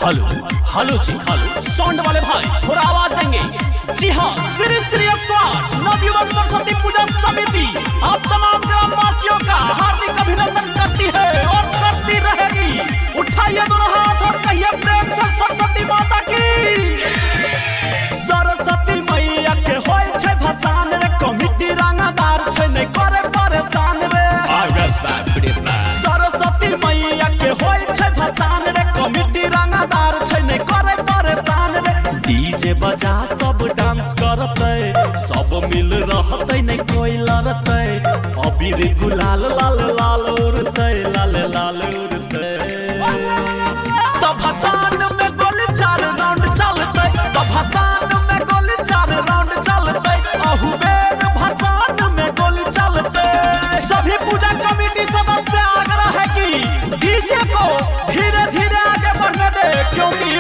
Hello hello जी hello, sound वाले भाई थोड़ा आवाज देंगे। जी हाँ, श्री श्री 108 नवयुवक सरस्वती पूजा समिति आप तमाम ग्रामवासियों का हार्दिक अभिनंदन करती है और करती रहेगी। उठाइए दोनों हाथ और कहिए प्रेम से सरस्वती माता की। सरस्वती मैया के होय छै भसान रे, कमिटी रंगदार छै नहीं करे परेशान रे। अरे बाप रे बाप। सरस्वती मैया के होय छै भसान रे, कमिटी रंगदार छै नहीं करे परेशान रे। डीजे बजा सब डांस करतै, सब मिल रहतै नहीं कोई लड़तै। अबीर गुलाल लाल लाल उड़तै, लाल लाल उड़तै। तब भसान में गोली चार राउंड चलतै, तब भसान में गोली चार राउंड चलतै। अहू बेर भसान में गोली चलतै। सभी पूजा कमेटी सदस्य आग्रह है कि डीजे को धीरे धीरे आगे बढ़ने दे, क्योंकि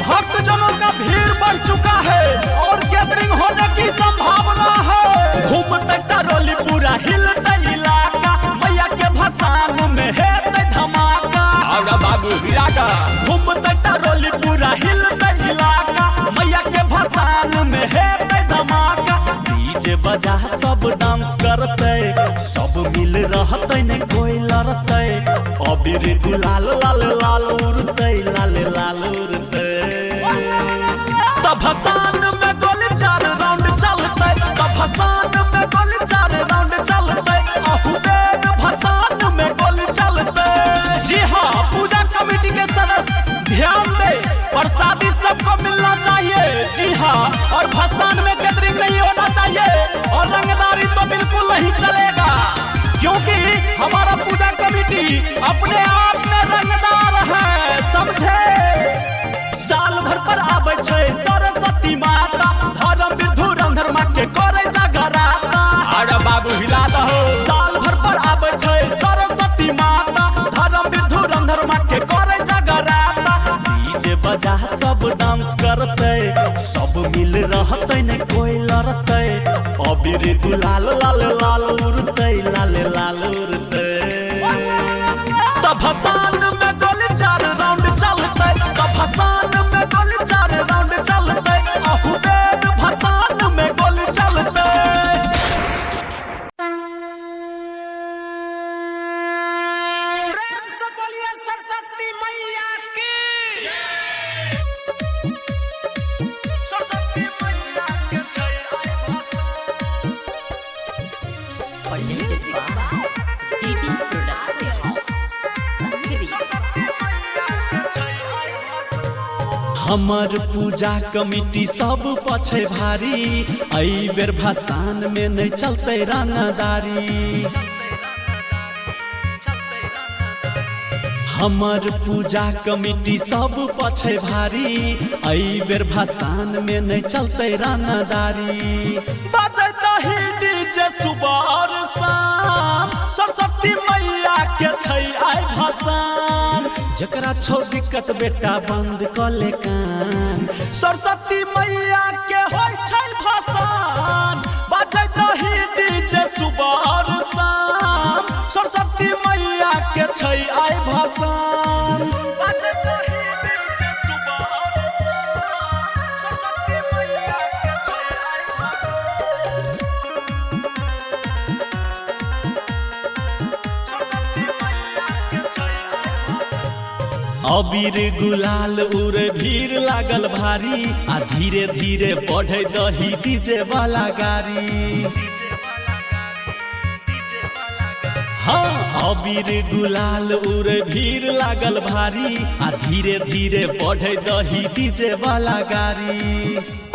भक्तजनों का भीड़ बढ़ चुका है और गैदरिंग होने की संभावना है। घूमते टरोली पूरा हिलते इलाका, मैया के भसान में हेतै धमाका। अरे बाबू हिला दा। घूमते टरोली पूरा हिलते इलाका, मैया के भसान में हेतै धमाका। डीजे बजा सब डांस करतै, सब मिल रहतै नहीं कोई लड़तै। अबीर गुलाल लाल लाल उड़तै, लाल लाल उड़तै। तब भसान में गोली चार राउंड चलतै, तब भसान में गोली चार राउंड चलतै। अहू बेर भसान में गोली चलतै। जी हाँ, पूजा कमेटी के सदस्य ध्यान दे, प्रसादी सबको मिलना चाहिए। जी हाँ, और भसान में गैदरिंग नहीं होना चाहिए और रंगदारी तो बिल्कुल नहीं चलेगा, क्योंकि हमारा पूजा कमेटी अपने आप में रंगदार है, समझे। साल भर पर आबै छै सरस्वती माता, धर्म धुरंधर माँ के करे जगराता। अरे बाबू हिला दहो। साल भर पर आबै छै सरस्वती माता, धर्म धुरंधर माँ के करे जगराता। डीजे बजा सब डांस करतै, सब मिल रहतै नहीं कोई लड़तै। अबीर गुलाल लाल लाल उड़तै, लाल लाल उड़तै। तब भसान में गोली चार राउंड चलतै, तब भसान में गोली चार राउंड चलतै। अहू बेर भसान में गोली चलतै। प्रेम से बोलिए सरस्वती मैया की। सरस्वती मैया के छै आइ भसान। Presented by DD Production House, Sangri. हमर पूजा कमिटी सब पछे भारी, एहि बेर भसान में नहीं चलतै रंगदारी। हमर पूजा कमिटी सब पछे भारी, एहि बेर भसान में नहीं चलतै रंगदारी। बजै दही डीजे सुबह और शाम, सरस्वती मैया के छै आइ भसान। जकरा छौ दिक्कत बेटा बंद कऽ ले कान, सरस्वती मैया के होइ छै भसान। बजै दही डीजे सुबह और शाम, सरस्वती मैया के छै आइ भसान। बजै दही डीजे सुबह और शाम, सरस्वती मैया के छै आइ भसान। सरस्वती मैया के छै आइ भसान। अबीर गुलाल उड़े भीड़ लागल भारी, आ धीरे धीरे बढ़े दही डीजे वाला गाड़ी। हाँ, अबीर गुलाल उड़े भीड़ लागल भारी, आ धीरे धीरे बढ़े दही डीजे वाला गाड़ी।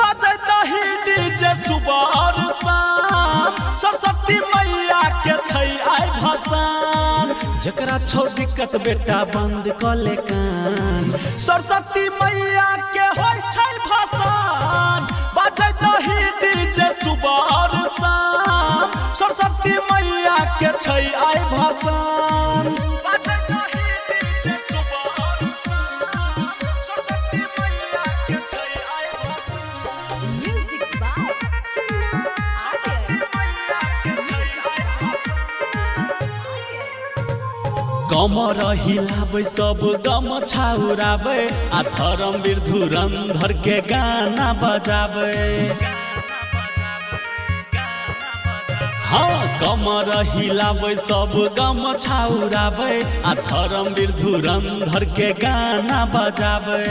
बजै दही डीजे सुबह और शाम, सरस्वती मैया के छै आइ भसान। जकरा छौ दिक्कत बेटा बंद कऽ ले कान, सरस्वती मैया के होइ छै भसान। बजै दही डीजे सुबह और शाम, सरस्वती मैया के छै आइ भसान। बजै दही डीजे सुबह और शाम, सरस्वती मैया के छै आइ भसान। Music by Chunna Arya. मैया के छै आइ भसान। Arya. कमर हिलाबै सब गमछा उड़ाबै आ धर्मवीर धुरंधर के गाना बजाबै। हाँ कमर हिलाबै सब गमछा उड़ाबै आ धर्मवीर धुरंधर के गाना बजाबै।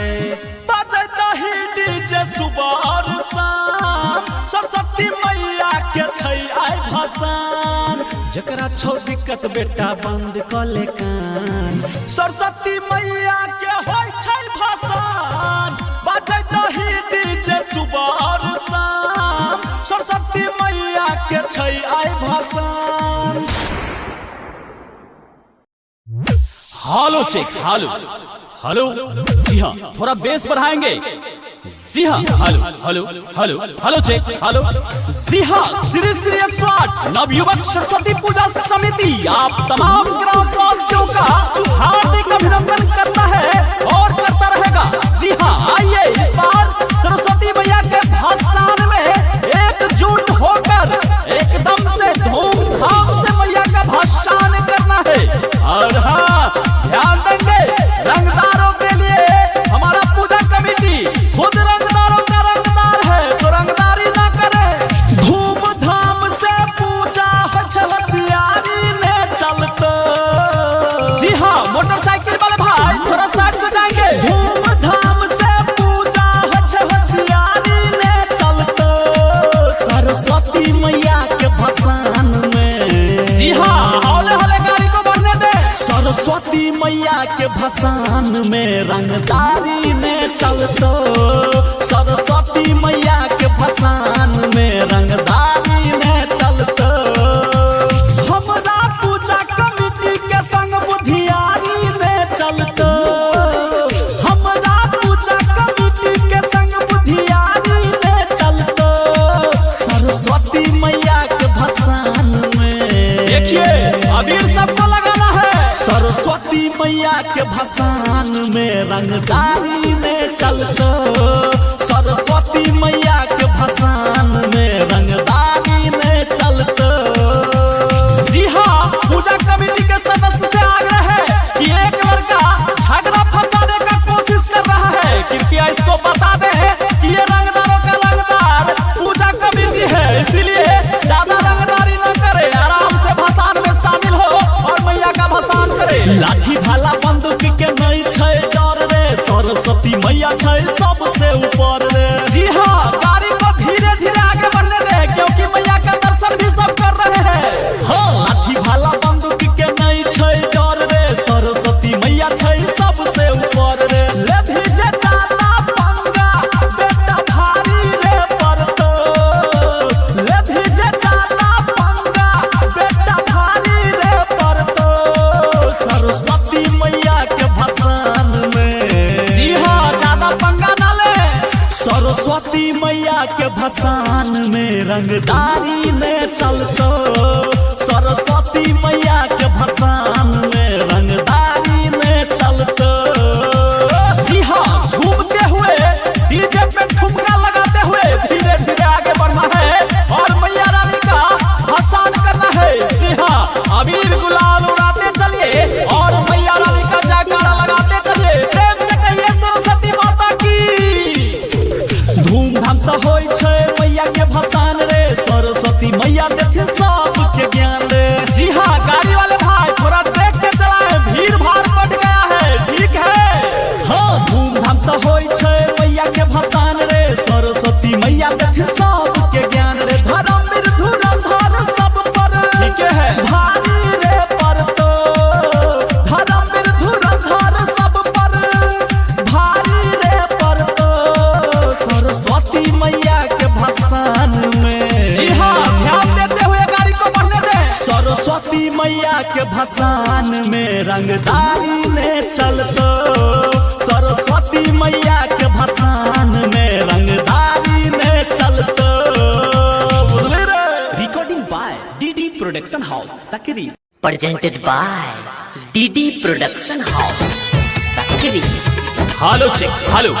बजै दही डीजे सुबह और शाम, सरस्वती मैया के छै आइ भसान। जकरा छौ दिक्कत बेटा बंद कऽ ले कान, सरस्वती मैया के होइ छै भसान। बजै दही डीजे सुबह और शाम, सरस्वती मैया के छै आइ भसान। हेलो चेक, हेलो हेलो, जी हाँ, थोड़ा बेस बढ़ाएंगे। जी हाँ, hello hello hello hello check hello. जी हाँ, श्री श्री 108 नवयुवक सरस्वती पूजा समिति आप तमाम ग्रामवासियों का हार्दिक अभिनंदन करता है और करता रहेगा। जी हाँ, आइए इस बार सरस्वती मैया के भाषण में एकजुट होकर एकदम से धूमधाम से मैया का भाषण करना है। और हाँ, ध्यान देंगे रंगदारों के लिए हमारा पूजा कमेटी खुद रंगदारों का रंगदार है, तो रंगदारी ना करे। धूमधाम से पूजा होशियारी ने चलते। जी हाँ, मोटरसाइकिल वाले भाई थोड़ा साइड से जाएंगे। धूमधाम से पूजा होशियारी ने चलते, सरस्वती मैया के भसान में। जी हाँ, हौले हौले गाड़ी को बढ़ने दे। सरस्वती मैया के भसान में रंगदारी ने चलतो, सरस्वती मैया के भसान में रंगदारी ने चलतो। हमरा पूजा कमेटी के संग बुधियारी ने चलतो, हमरा पूजा कमेटी के संग बुधियारी ने चलतो, सरस्वती मैया के भसान में। देखिए अबीर सबको लगाना है। सरस्वती मैया के भसान में रंगदारी ने चलतो, सरस्वती मैया के भसान में रंगदारी ने चलतो। जी हाँ, पूजा कमेटी के सदस्य से आग्रह है कि एक लड़का झगड़ा फंसाने का कोशिश कर रहा है, कृपया इसको बता दें कि ये रंगदारों का रंगदार पूजा कमेटी है, इसीलिए ज्यादा रंगदारी न करे, आराम से भसान में शामिल हो और मैया का भसान करे। लाठी भाला बंदूक के नहीं छै डर रे, सरस्वती मैया छै सबसे ऊपर रे। जी हाँ, गाड़ी को धीरे धीरे आगे बढ़ने दे क्योंकि मैया का दर्शन भी सब कर रहे हैं। हाँ, लाठी भाला बंदूक के नहीं छै डर रे, सरस्वती मैया छै सबसे ऊपर रे। ले भीजे जाना पंगा बेटा भारी रे पड़तो, ले भीजे जाना पंगा बेटा भारी रे पड़तो, सरस्वती मैया के भसान में। जी हाँ, ज्यादा पंगा ना ले। सरस्वती मैया के भसान में रंगदारी ने चलतो, सरस्वती मैया के भसान में रंगदारी ने चलतो। जी हाँ, झूमते हुए डीजे पे ठुमका लगाते हुए धीरे धीरे आगे बढ़ना है और मैया रानी का भसान करना है। जी हाँ, अबीर गुलाल उड़ाते चलिए और मैया रानी का जयकारा लगाते चलिए। प्रेम से कहिए सरस्वती माता की। धूमधाम से होइ छै मैया के भसान रे, सरस्वती मैया देथिन सबके ज्ञान रे। जी हाँ, गाड़ी वाले भाई थोड़ा देख के चलाए, भीड़ भाड़ बढ़ गया है, ठीक है। हाँ, धूमधाम से होइ छै मैया के भसान रे, सरस्वती मैया देथिन सबके ज्ञान रे। धर्मवीर धुरंधर सब पर ठीक है। भारी रे पड़तो, धर्मवीर धुरंधर सब पर भारी रे पड़तो, सरस्वती मैया के भसान में। जी हाँ, ध्यान देते हुए गाड़ी को बढ़ने दे। सरस्वती मैया के भसान में रंगदारी ने चलतो, सरस्वती मैया के भसान में रंगदारी ने चलतो। बुझली रे। Recording by DD production house Sakri. Presented by DD Production House, Sakri. Hello check, hello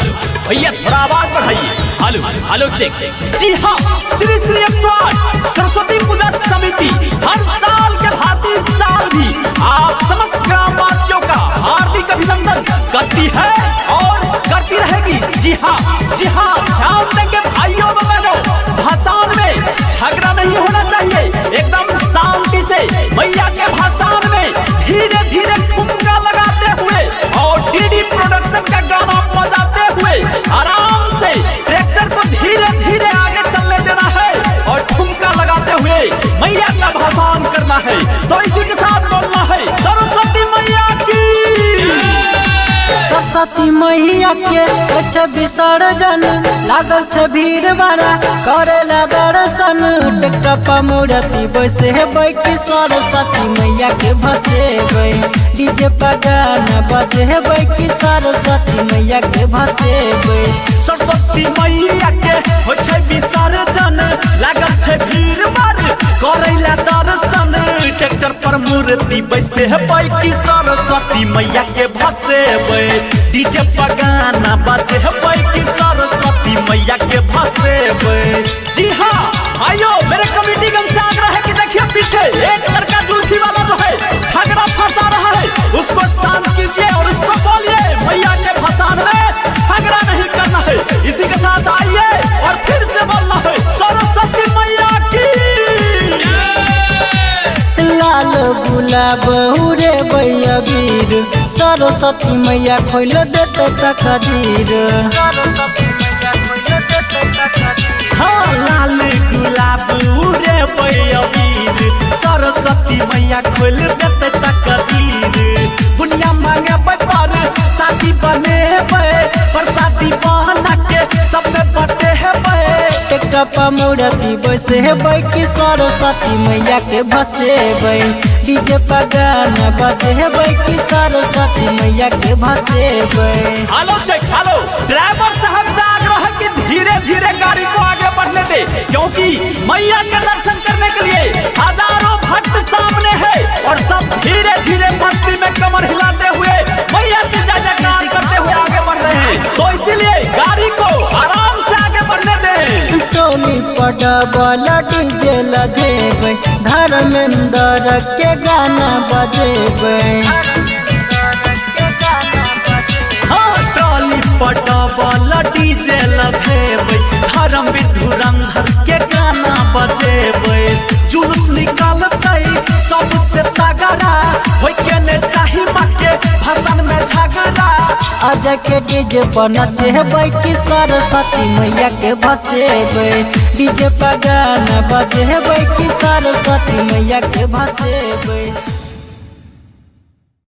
भैया थोड़ा आवाज बढ़ाइए। Hello hello cheque. जी हाँ, श्री श्री 108 सरस्वती पूजा समिति हर साल के भांति इस साल भी आप समस्त ग्रामवासियों का हार्दिक अभिनंदन करती है और करती रहेगी। जी हाँ, जी हाँ, ध्यान देंगे भाइयों बहनों, भाषण में झगड़ा नहीं होना चाहिए। एकदम शांति से मैया के भाषण में धीरे धीरे ठुमका लगाते हुए और डीडी प्रोडक्शन का गाना बजाते हुए आराम से ट्रैक्टर को धीरे धीरे आगे चलने देना है और ठुमका लगाते हुए मैया का भाषण करना है। तो इसी के साथ बोलना है सरस्वती मैया की। सरस्वती मैया के छै विसर्जन, लागल छै भीड़ बड़ा करेला दर्शन। ट्रैक्टर पर मूर्ति बैसेबै कि सरस्वती मैया के भसेबै, डीजे पर गाना बजेबै कि सरस्वती मैया के भसेबै। सरस्वती मैया के होइ छै विसर्जन, लागल छै भीड़ बड़ करैला दर्शन। ट्रैक्टर पर मूर्ति बैसेबै कि सरस्वती मैया के भसेबै, डीजे पर गाना बजेबै कि सरस्वती मैया के भसेबै। जी हाँ भाइयों, मेरे कमेटी गण से आग्रह है कि देखिए पीछे एक लड़का जुल्फी वाला जो है झगड़ा फंसा रहा है, उसको शांत कीजिए और उसको बोलिए मैया के भसान में झगड़ा नहीं करना है। इसी के साथ आइए और फिर से बोलना है सरस्वती मैया की। लाल गुलाब उड़े वीर, सरस्वती मैया खोल देते तकदीर। हाँ, लाल गुलाब उड़े वीर, सरस्वती मैया खोल देते तकदीर। बुनिया मांगे पर शादी बनेबै, पर शादी बना के सब में बटे हेबै। ट्रैक्टर पर मूर्ति बैसेबै कि सरस्वती मैया के भसेबै, डीजे पर गाना बजेबै कि सरस्वती मैया के भसेबै। हेलो चेक, हेलो ड्राइवर साहब से आग्रह है कि धीरे धीरे गाड़ी को आगे बढ़ने दे, क्योंकि मैया के दर्शन करने के लिए हजारों भक्त सामने है और सब धीरे धीरे मस्ती में कमर हिलाते हुए मैया की जय जयकार करते हुए आगे बढ़ रहे हैं। तो इसीलिए गाड़ी को आराम से आगे बढ़ने दें। टोली पर डबल डीजे लगेबै, धर्मेंद्र के गाना बजेबै। हाँ, ट्रॉली पर डबल डीजे लगेबै, धर्मवीर धुरंधर के गाना बजेबै। जुलूस निकालतै सबसे तगड़ा, होय के ने चाही माँ के भाषण में झगड़ा। अजय के डीजे पर नचेबै कि सरस्वती मैया के भसेबै, डीजे पर गाना बजेबै कि सरस्वती मैया के भसेबै।